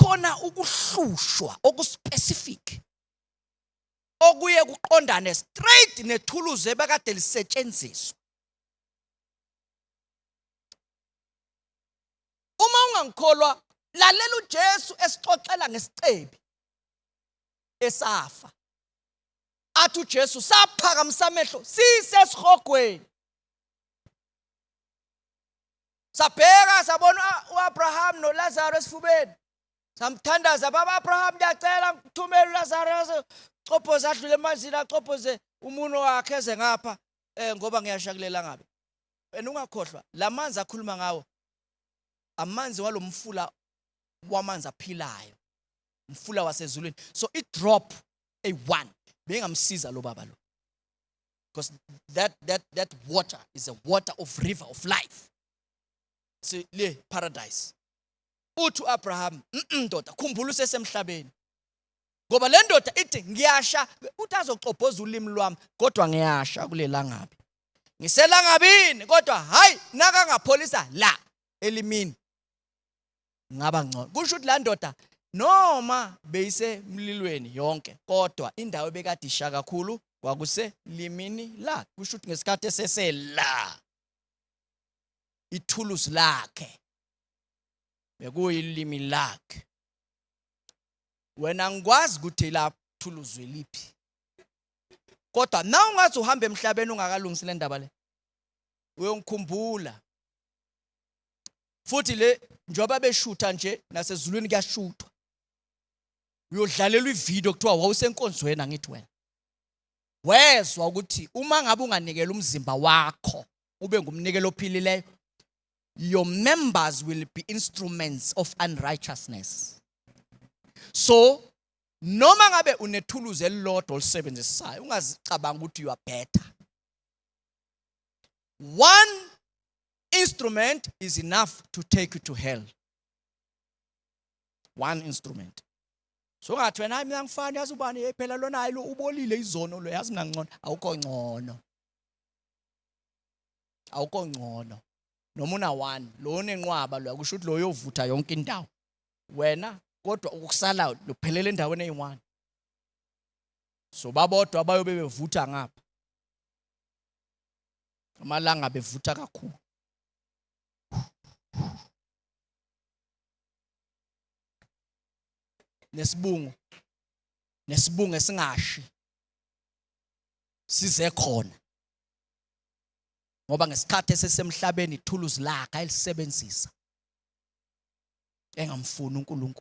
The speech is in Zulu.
Kukhona ukuhlushwa okuspecific okuye kuqondane straight nethuluzi ebekade lisetshenziswa. Uma ungangikholwa, lalela uJesu esixoxela ngesicebi esafa. Athi uJesu saphakamisa amehlo sisesihogweni. Sabheka sabona uAbraham noLazaro esifubeni. Samthandaza, baba Abraham ngiyacela ngithumele uLazaro cobhoze adlule emanzini acobhoze umuno wakhe eze ngapha ngoba ngiyasha kulela ngabe. And ungakhohlwa lamanzi akhuluma ngawo amanzi walomfula wamanzi aphilayo, umfula wasezulwini. So i drop a one bengamsiza lo baba lo, because that water is a water of river of life. So le paradise. Uthi uAbraham, ndoda, khumbula usesemhlabeni, ngoba le ndoda ithi ngiyasha, uthi azocobhoza ulimi lwami, kodwa ngiyasha kulelangabi, ngiselangabini, kodwa hayi nakangapholisa la elimini ngaba ngcono. Kusho ukuthi la ndoda noma beyisemlilweni yonke, kodwa indawo ebekade isha kakhulu kwakuselimini lakhe. Kusho ukuthi ngesikhathi esesela ithuluzi lakhe bekuyilimi lakhe. Wena ngikwazi ukuthi la thuluzi liphi, kodwa na ungathi uhamba emhlabeni ungakalungisi le ndaba le, uyongikhumbula futhi. Le njengoba beshutha nje nasezulwini kuyashuthwa, uyodlalelwa ivideo kuthiwa wawusenkonzweni, angithi wena wezwa ukuthi uma ngabe unganikela umzimba wakho ube ngumnikelo ophilileyo, your members will be instruments of unrighteousness. So noma ngabe unethuluzi elilodwa olisebenzisayo, ungazicabanga ukuthi you are better. One instrument is enough to take you to hell. One instrument. So ngathi wena, hayi mina ngifani, yazi ubani, hey phela lona, hayi lo ubolile izono lo, yazi mina ngcono. Awukho ngcono, awukho ngcono. Noma una one, lo onenqwaba lo, akusho ukuthi lo uyovutha yonke indawo wena, kodwa ukusala luphelela endaweni eyi-one. So babodwa abayobe bevutha ngapha, amalanga bevutha kakhulu. Nesibungu, nesibungu esingashi size khona, ngoba ngesikhathi esesemhlabeni ithuluzi lakhe ayilisebenzisa engamfuni uNkulunkulu.